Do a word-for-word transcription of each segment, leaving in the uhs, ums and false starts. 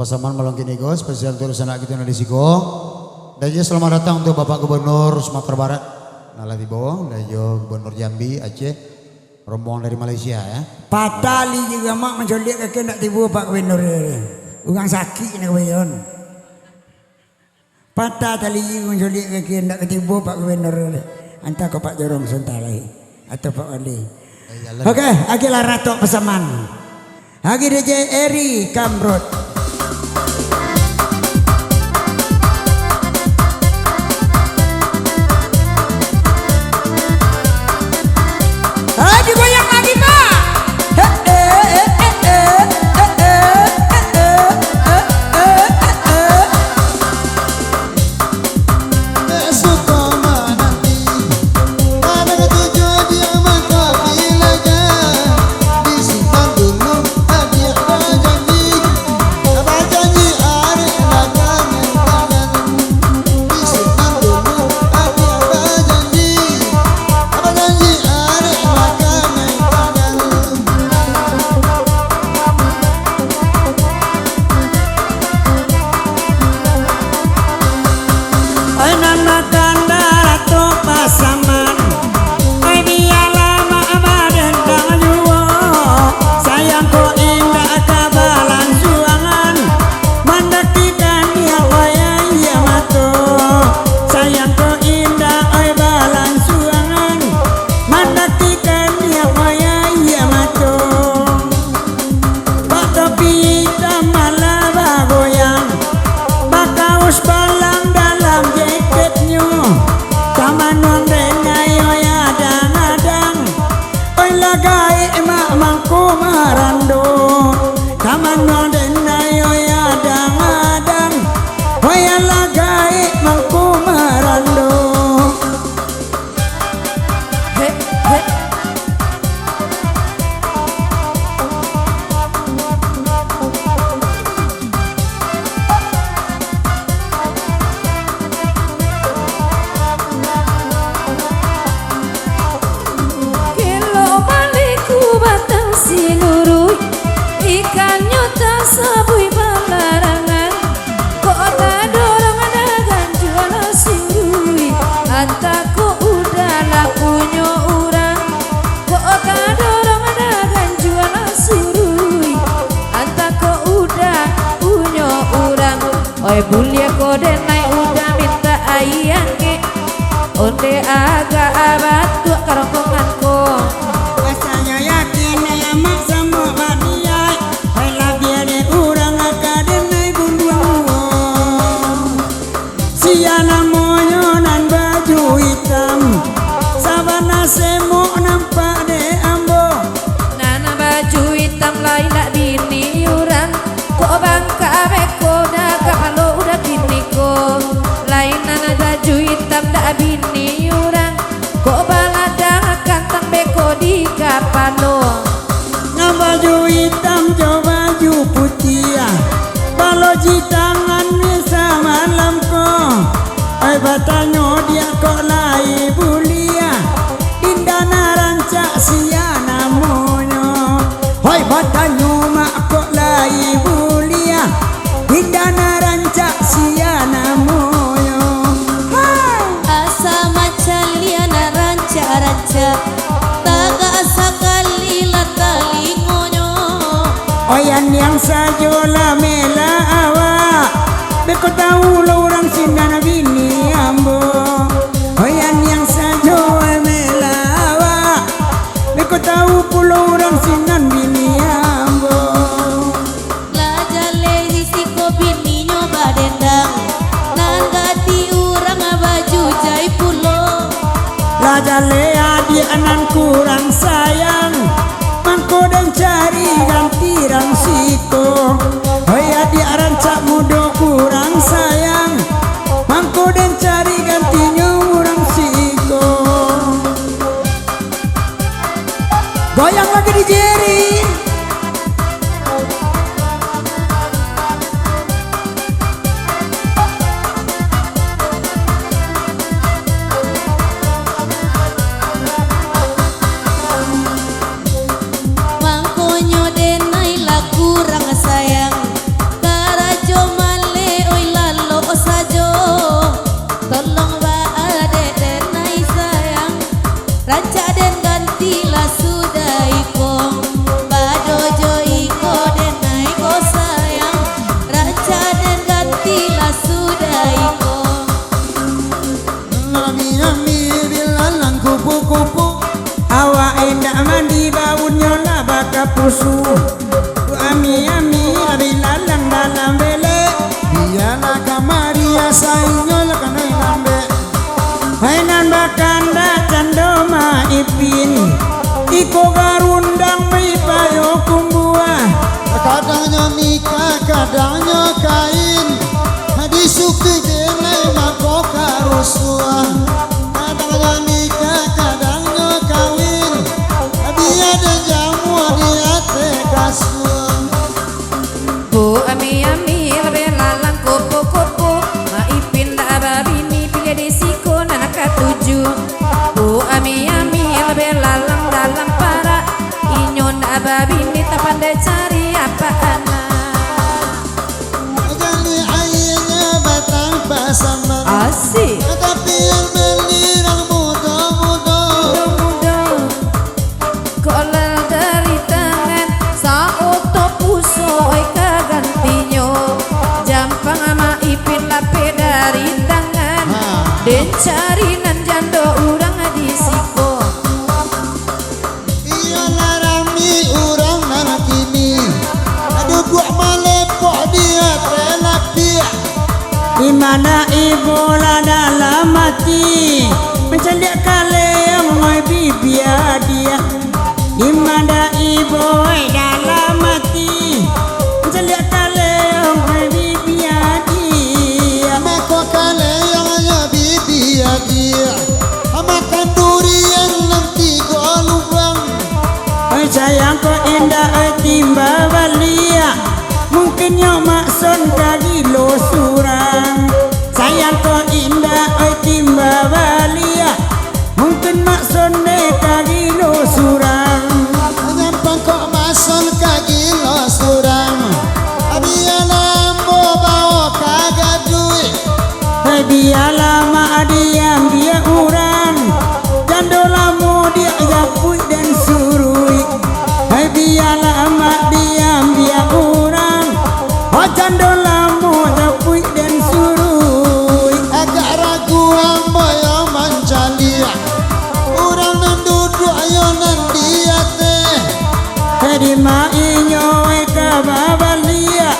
Pasaman malam kini ko, spesial untuk sanak kito nan di siko. Dan juga selamat datang untuk Bapak Gubernur Sumatera Barat, nan lah tibo, dan juga Gubernur Jambi, Aceh, rombongan dari Malaysia, ya. Patah ligi gamak mancoliak kaki ndak tibo Pak Gubernur. Urang sakik nak bayon. Patah tali urang coliak kaki, ndak katibo Pak Gubernur. Antah ko Pak Jorong sabanta lai, atau Pak Wali. Eh, jalan. Oke, agiahlah Ratok Pasaman. Agiah D J Eri Kamrut. Ah, digoyang lagi, Pak. Oi, nan bakandarato pasaman, oi, bialah mak badendang juo. Sayang ko indak ka balansuangan, mandakikan niat wayah mato. Sayang ko indak, oi, balansuangan, mandakikan niat wayah mato. Bak topi itam malah bagoyang, bakaus palang dalam jeketnyo. Ka mano den ai oi adang-adang, oi lah gaek mak mangko marando. Ka mano den ai oi adang-adang, oi lah gaek mangko marando. Hek, hek. Kelok baliku batang siluruih, ikannyo tasabuik balarangan. Kok tadorong dagang juo lah sirui, antah kok udah lah punyo urang. Kok tadorong dagang juo lah sirui, antah kok udah punyo urang. Oi, buliah ko den ai udah mintak aia angek, ondeh agak batuak karongkongan ko. Rasanyo yakin amak samo badiai, oi, labiah dek urang ka den ai bunduang. Sia namonyo nan baju itam, sabana semok nampak dek ambo. Nan baju itam lai ndak bini urang, kok bangkak beko dah kapalo udah kini ko. Lai nan baju itam ndak bini urang, kok baladang kantang beko di kapalo. Nan baju itam jo baju putiah, baloji tangan bisa malam ko. Ai batanyo diak kok lai buliah, indak nan rancak sia namonyo. Hoi batanyo mak kok lai buliah, indak nan rancak sia namonyo. Hai. Asa macaliak nan rancak-rancak, tagak sakali lah talingonyo. Oyan yang sajo lah mela awak, beko tahu lo urang sinan bini ambo. Oyan yang sajo lah mela awak, beko tahu pulo urang sinan bini ambo. Lah jaleh di siko bininyo badendang, nan gadih urang baju jai pulo. Lah jaleh adiak nan kurang sayang, mangko den cari ganti rang siko. Hoi adiak rancak mudo kurang sayang, mangko den cari gantinyo urang siko. Goyang lagi, D J Eri. Mangkonyo denai lah kurang sayang, Kadangnyo kain, disukuik denai mangko ka rusuah. Kadangnyo nikah, kadangnyo kawin, bia den jamuah di ateh kasua. Bu ami-ami, labiah lalang kopo-kopo, Mak Ipin ndak babini, piliah di siko nan katuju. Bu ami-ami, labiah lalang dalam parak, inyo ndak babini, tapandai cari apak anak. Gali aianyo batang pasamban. Asik. Tapi yang beli urang mudo-mudo. Mudo-mudo. Kok lah dari tangan, saoto puso, oi, ka gantinyo. Jampang Mak Ipin lapeh dari tangan. Ha. Den cari nan jando urang di siko. Iyolah rami urang nan kini, duduak malepok di ateh lapiak. Di mano ibo lah dalam ati, mancaliak kaleong, oi, bibia dia. Di mano ibo, oi, dalam ati, mancaliak kaleong, oi, bibia dia. Mako kaleongnyo bibia dia. Makan durian nan tigo lubang. Oi, sayang kok indak, oi, timba baliak. Mungkin nyo Mak Son ka gilo surang. Sayang kok indak, oi, timba baliak. Mungkin Mak Son deh ka gilo surang. Nyampang kok Mak Son ka gilo surang. Bialah ambo bawo ka gaduik. Hai, bialah mak diambiak urang, jando lamo diak japuik den suruik. Hai, bialah mak diambiak urang, oh, jando lamo japuik den suruik. Agak ragu ambo yo mancaliak, urang nan duduak yo nan di ateh. Hai, dima inyo ka babaliak,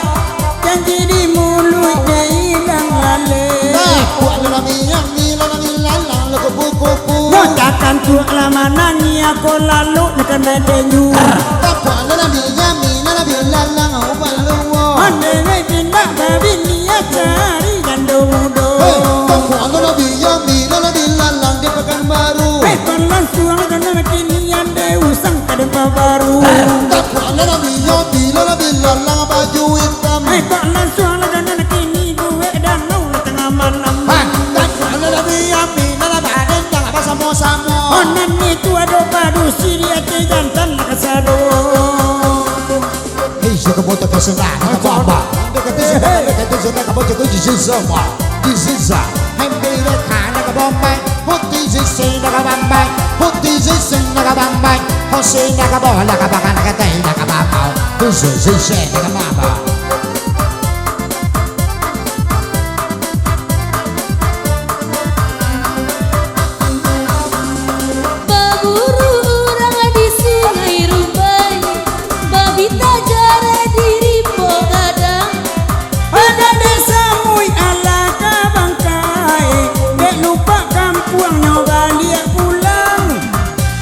janji di muluik dek ilang laleh. Tapuak lalami, yami lalami lalang lo kupu-kupu. Nyo takkan tuak lah manangi ako lalu nak kanai denyu. Tapuak lalami, yami lalami lalang ubah luo. Mandeh ngai pindah babini cari jando mudo. Hei, tapuak lalami, yami lalami lalang di Pekanbaru. Hei, palansuang lah nan kini ande usang ka den pabaru. Tapuak lalami, yami lalami lalang baju itam. Hei, palansuang lah nan kini duek danau lah tangah malam. Hei, tapuak lalami, yami lalami baden jangan basamo-samo. Oh, nan itu ado padusi di ateh jantan lah kasado. Hei, si kabo takasana, nak kabo amba. Dia kata sana, dia kata sana, kabo jago di sisa, mak. Di sisa. Hei, bila kana kabo amba. Putih sisi nak kabo amba. Putih sisi nak kabo amba. Hosi nak kabo, nak kabo, nak kata, nak kabo amba. Putih sisi nak kabo amba. Baburu urang di Sungai Rumbai, babita jarek di Rimbo Gadang. Anak dek samuik alah ka bangkai, dek lupak kampuangnyo baliak pulang.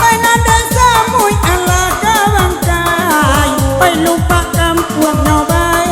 Anak dek samuik alah ka bangkai, pai lupak kampuangnyo bai.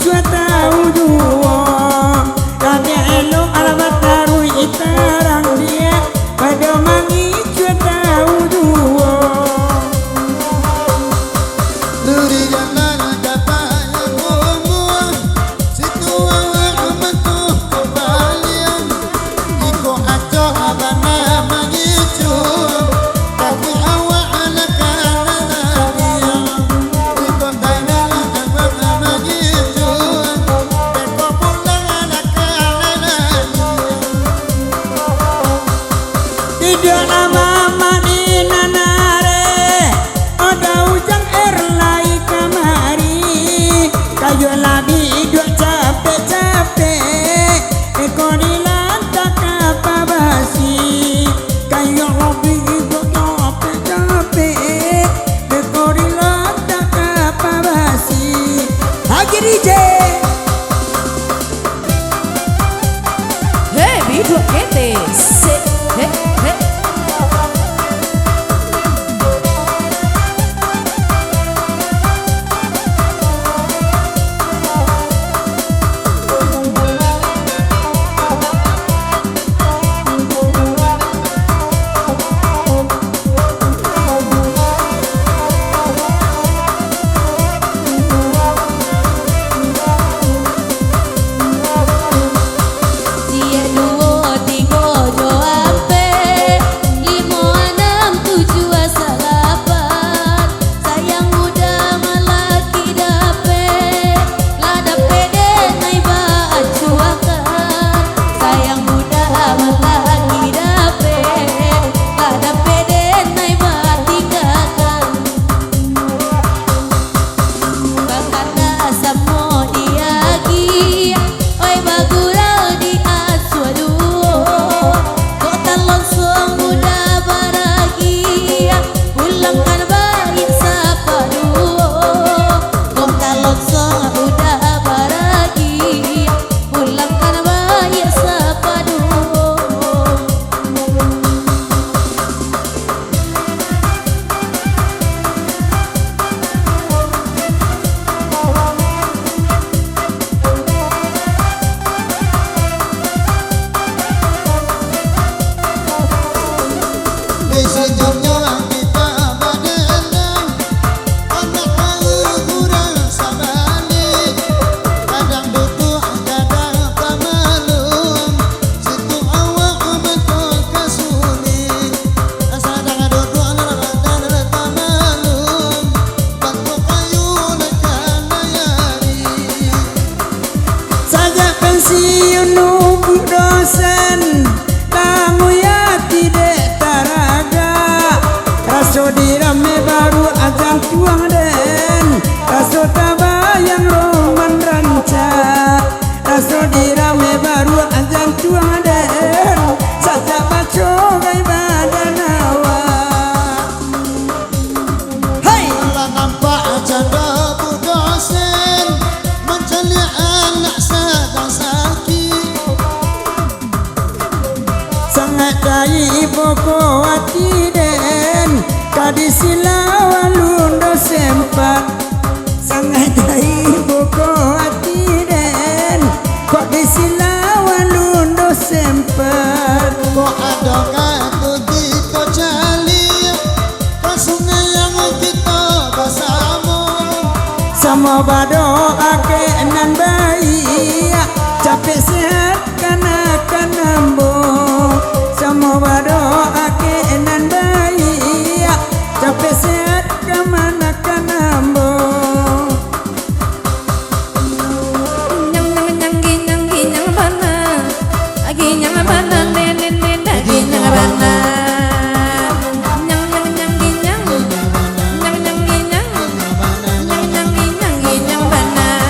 Cubo tau juo, kami elok alah bataruih tarang diak, pado mangicuah tau juo. Luri jalan ka payah bumbuang, situ awak mangko ka paliang. Iko acok bana mangicuah, tapi awak alah ka lalariang. Iko tanah abang mangicuah, iko pulang alah ka lalariang. Iduik lamo mah di nan areh, oda ujan air lai kamari. Kayo labiah iduik capek-capek, iko dilantak ka pabasi. Kayo labiah iduik capek-capek, iko dilantak ka pabasi. Haji D J. Hei, biduak ketek. Sik, hei, hei. Ciek duo, tigo jo ampek, limo, anam, tujuah, salapan. Sayang budak malaki dapek, lah dapek den ai baacuahkan. Sayang budak malaki dapek, lah dapek den ai batinggakan. Bakata samo diagiah, oi bagurau di asuah duo. Kok talonsong budak baragiah, pulangkan baiak sapaduo. Kok talonsong budak baragiah, pulangkan baiak sapaduo. Anak tahu urang sabalik, kadang duduak, kadang tamalum. Situ awak mangko ka sulik, sadang duduak nan badan tamalum, bangko kayu nan ka layari. Sajak pensiun nubuik dosen, tanguih ati dek taragak. Raso dirame baruak jantuang den, raso tabayang roman rancak. Raso dirame baruak jantuang den, sajak bacogai badan awak. Hei! Lah nampak cando budosen, mancaliak anak sadang sakik. Sangaik taiboko ati den, ka disilau alun doh sempat. Sangaik taiboko ati den, kok disilau alun doh sempat. Kok ado ka tu kito caliak, ka sungai nan kito basamo. Samo badoa kek nan baiak, capek sehat kamanakan ambo. Samo badoa kek nan baiak, capek sehat kamanakan ambo. Nyang, nyang, nyang, ginyang, ginyang bana. Ginyang bana, den, den, den, ginyang bana. Nyang, nyang, nyang, ginyang. Nyang, nyang, ginyang. Nyang, nyang, ginyang, ginyang bana.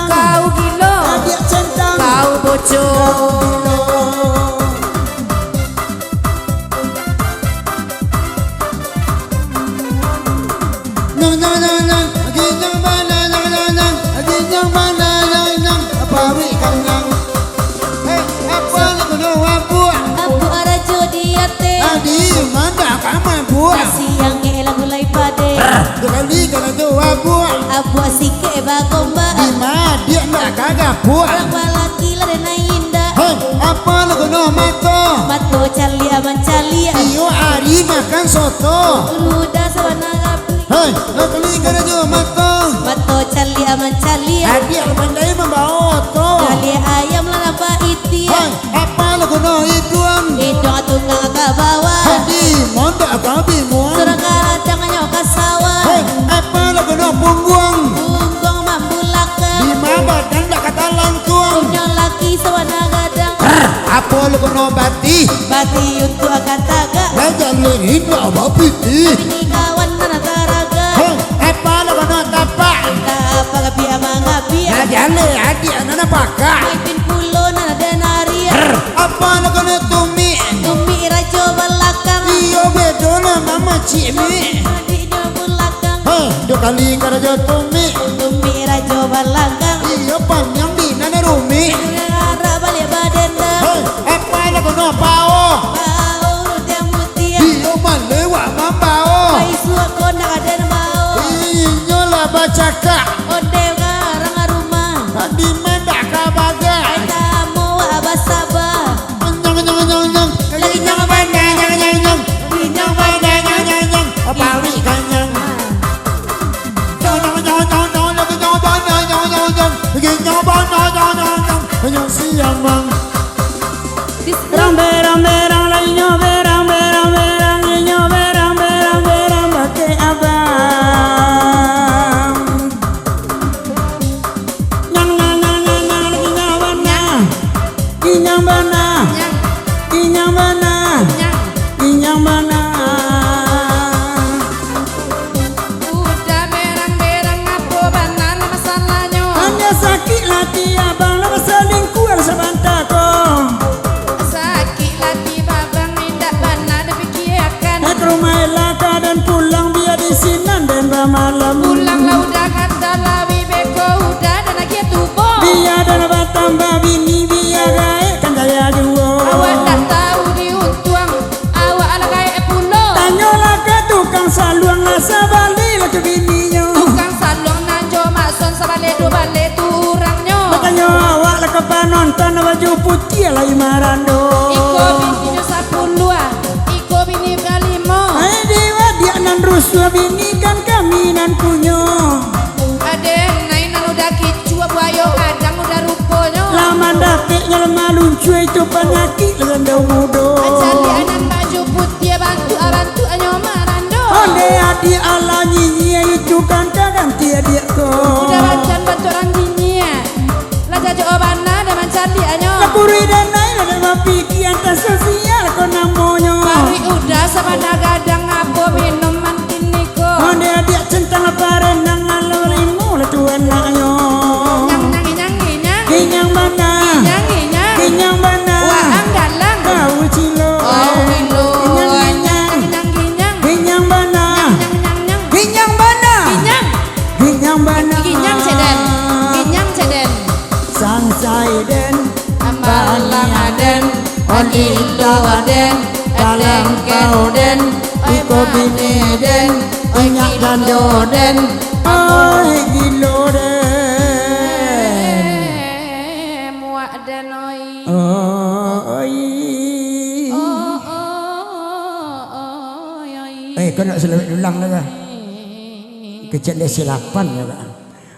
Kau gilo. Kau boco. Nang, nang, nang, nang, ginyang bana, nang, nang, nang, ginyang bana, nang, nang, paruik kanyang. Hei, apo lagu no, abuak? Abuak rajo di ateh. Adi, manda ka mabuak. Nasi angek lah gulai padeh. Dua kali karajo abuak. Abuak sikek bagombak. Di madiak ndak ka gapuak. Urang balaki lah denai indak. Hei, apo lagu no, mato? Mato caliak mancaliak. Iyo ari makan soto. Ulu udah sabana rapi. Hei, dua kali karajo mato. Mato caliak mancaliak. Adiak pandai mambawa oto. Caliak ayam lah nampak itiak. Hei, apo lagu no iduang? Iduang tunggang ka bawah. Hei, di mondok ka bimuang. Surang gadang nyo ka sawah. Hei, apo lagu no pungguang? Pungguang mambulakang. Di ma badan ndak ka talantuang. Punyo laki sabana gadang. Apo lagu no batih? Batih untuak ka tagak. Lah jaleh indak bapitih. Bini kawan nan taragak. Hei, apo lagu no tapak? Tapak gapiak mangapiak. Lah jaleh adiak nan pakak. Pamimpin pulo nan ado nariak. Apo lagu no tumik? Tumik rajo balakang. Iyo bedo lah mamacik mik. Adiknyo bulakang. Hei, dua kali karajo tumik. Tumik rajo balakang. Iyo paniang di nan rumik. Arak baliak badenda. Hei, apo lagu no pao? Pao rudiang mutiang. Iyo malewak mambao. Pai suak kondak aden bao. Inyo lah bacakak. Onde garang rumah. Di ma ndak ka bagak. Ai tamu wak basaba. Nyang, nyang, nyang, nyang. Lagi nyang bana, nyang, nyang, nyang. Lagi nyang bana, nyang, nyang, nyang. Paruik kanyang. Nyang, nyang, nyang, nyang, nyang. Lagi nyang bana, nyang, nyang, nyang. Lagi nyang bana, nyang, nyang, nyang. Nyang siang, bang. Berang, berang, berang, lah inyo berang, berang, berang, inyo berang, berang, berang, bakeh abang. Nyang, nyang, nyang, nyang, nyang, inyo bana. Inyang bana. Inyang bana. Inyang bana. Udah berang-berang, apo bana masalahnyo? Hanya sakik lati abang, lah basalingkuah sabanta ko. Sakik lati babang, indak bana dipikiakan. Eh, ka rumah Ella ka den pulang, bia di sinan den bamalam. Pulang lah udah, kata lawi beko, udah den agiah tubo. Bia den batambah bini, bia gaek kan kaya juo. Awak ndak tahu diuntuang. Awak alah gaek pulo. Tanyolah ka tukang saluang, lah sabali lah ka bininyo. Tukang saluang nan jo makson sabali duo bali tu urangnyo. Batanyo awak lah ka panonton, baju putiah lai marando. Iko bininyo sapuluah, iko bini kalimo. Ai dewa diak nan rusuah, bini kan kami nan punyo. Aden, nai nan udah kicuah, buayo gadang udah ruponyo. Lah mandapeknyo lah maluncua, itu panyakik lah sandau mudo. Acaliak nan baju putiah, bantuak-bantuaknyo marando. Onde adiak alah nyinyia, itu kan ka ganti adiak ko. Udah bacan bantuak urang nyinyia. Lah jajak bana dah mancaliaknyo. Lah kuruih danai lah dah bapikia, antah sosial ko namonyo. Paruik udah sabana gadang, apo minuman kini ko? Onde adiak centang parenang, alah limo lah tu anaknyo. Nyang, nyang, nyang, nyang. Ginyang bana. Ginyang, ginyang. Ginyang bana. Waang dalang. Kau cilo. Kau cilo. Ginyang, ginyang. Nyang, nyang, ginyang. Ginyang bana. Nyang, nyang, nyang, nyang. Ginyang bana. Ginyang. Ginyang cek den. Ginyang cek den. Sansai den, baniah den, on ilo den, talangkau den, iko bini den, inyak dando den, oi gilo den. Eh, muak den, oi. Oi. Oh, oh, oh, oi, oi. Eh, kau nak selawat ulang lah, kah? Kecek dia silapan, ya, kah?